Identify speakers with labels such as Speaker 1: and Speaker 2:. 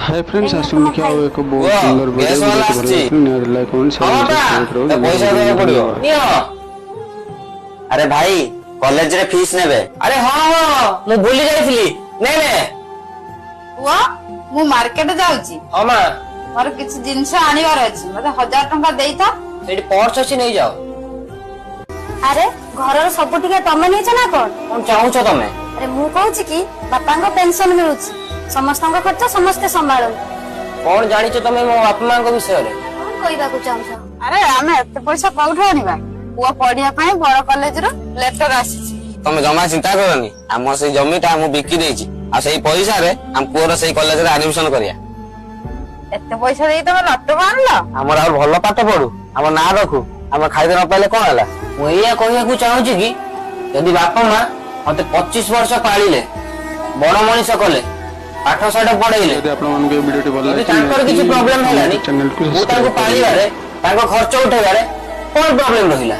Speaker 1: ହାଏ friends,
Speaker 2: ଏଇନା
Speaker 1: ଆସନ୍ତୁ
Speaker 2: ତୁମ
Speaker 1: ଦେଖିବା
Speaker 2: ଭାଇ।
Speaker 1: ଆଉ ଏକ ବହୁତ
Speaker 3: ପୁଅ,
Speaker 1: ସୁନ୍ଦର ଭିଡ଼ିଓ।
Speaker 3: ଗ୍ୟାସ ବାଲା
Speaker 1: ଭିଡ଼ିଓଟି ଭଲ
Speaker 3: ଆସିଛି।
Speaker 1: ଲାଗିଥିଲେ ନିହାତି ଲାଇକ୍, କମେଣ୍ଟ,
Speaker 3: ହଁ
Speaker 1: ସେୟାର,
Speaker 3: ବାପା,
Speaker 1: ସବସ୍କ୍ରାଇବ୍
Speaker 3: ତ ପଇସା
Speaker 1: କରିବାକୁ
Speaker 3: ଦେବାକୁ ପଡିବ।
Speaker 1: ଧନ୍ୟବାଦ।
Speaker 3: ନିଅ।
Speaker 4: ଆରେ ଭାଇ, କଲେଜରେ ଫିସ୍ ନେବେ।
Speaker 3: ଆରେ ହଁ, ମୁଁ ଭୁଲି ଯାଇଥିଲି, ନେ ନେ।
Speaker 5: ପୁଅ, ମୁଁ ମାର୍କେଟ ଯାଉଛି।
Speaker 3: ହଁ ମା।
Speaker 5: ମୋର କିଛି ଜିନିଷ ଆଣିବାର ଅଛି, ମତେ 1000 ଟଙ୍କା ଦେଇଥା।
Speaker 3: ସେଇଠି ପର୍ସ ଅଛି, ନେଇଯାଅ।
Speaker 2: ଆରେ, ଘରର ସବୁ ଟିକେ ତମେ ନେଇଛ ନା କଣ?
Speaker 3: କଣ ଚାହୁଁଛ ତମେ?
Speaker 2: ଆରେ, ମୁଁ କହୁଛି କି ବାପାଙ୍କ ପେନସନ ମିଳୁଛି, ସମସ୍ତଙ୍କ ଖର୍ଚ୍ଚ ସମସ୍ତେ ସମ୍ଭାଳନ୍ତୁ।
Speaker 3: କଣ ଜାଣିଛ ତମେ ମୋ ବାପା ମାଙ୍କ ବିଷୟରେ?
Speaker 2: କଣ କହିବାକୁ ଚାହୁଁଛ?
Speaker 5: ଆରେ, ଆମେ ଏତେ ପଇସା କୋଉଠୁ ଆଣିବା? ପୁଅ ପଢିବା ପାଇଁ ବଡ କଲେଜରୁ ଲେଟର ଆସିଛି।
Speaker 4: ତମେ ଜମା ଚିନ୍ତା କରନି, ଆମ ସେଇ ଜମିଟା ମୁଁ ବିକି ଦେଇଛି ଆଉ ସେଇ ପଇସାରେ ଆମ ପୁଅର ସେଇ କଲେଜରେ ଆଡମିସନ କରିବା।
Speaker 5: ଏତେ ପଇସା ଦେଇ ତମେ ଲାପଟପ ଆଣିଲ?
Speaker 4: ଆମର ଆଉ ଭଲ ପାଠ ପଢୁ, ଆମ ନାଁ ରଖୁ। ଆମେ ଖାଇତେ ନ ପାଇଲେ କଣ ହେଲା?
Speaker 3: ମୁଁ ଏଇଆ କହିବାକୁ ଚାହୁଁଛି କି ଯଦି ବାପା ମା ମତେ 25 ବର୍ଷ ପାଳିଲେ, ବଡ ମଣିଷ କଲେ, ପାଠ ସାଠ ପଢେଇଲେ,
Speaker 1: ଯଦି ଆପଣମାନଙ୍କୁ ଏ ଭିଡ଼ିଓଟି ଭଲ
Speaker 3: ଯଦି
Speaker 1: ଲାଗିଛି,
Speaker 3: ତାଙ୍କର କିଛି ପ୍ରୋବ୍ଲେମ ହେଲାନି,
Speaker 1: ଚ୍ୟାନେଲକୁ
Speaker 3: ମୁଁ ତାଙ୍କୁ
Speaker 1: ସବସ୍କ୍ରାଇବ୍ କରିବେ।
Speaker 3: ପାଳିବାରେ, ତାଙ୍କ ଖର୍ଚ୍ଚ ଉଠେଇବାରେ କଣ ପ୍ରୋବ୍ଲେମ ରହିଲା?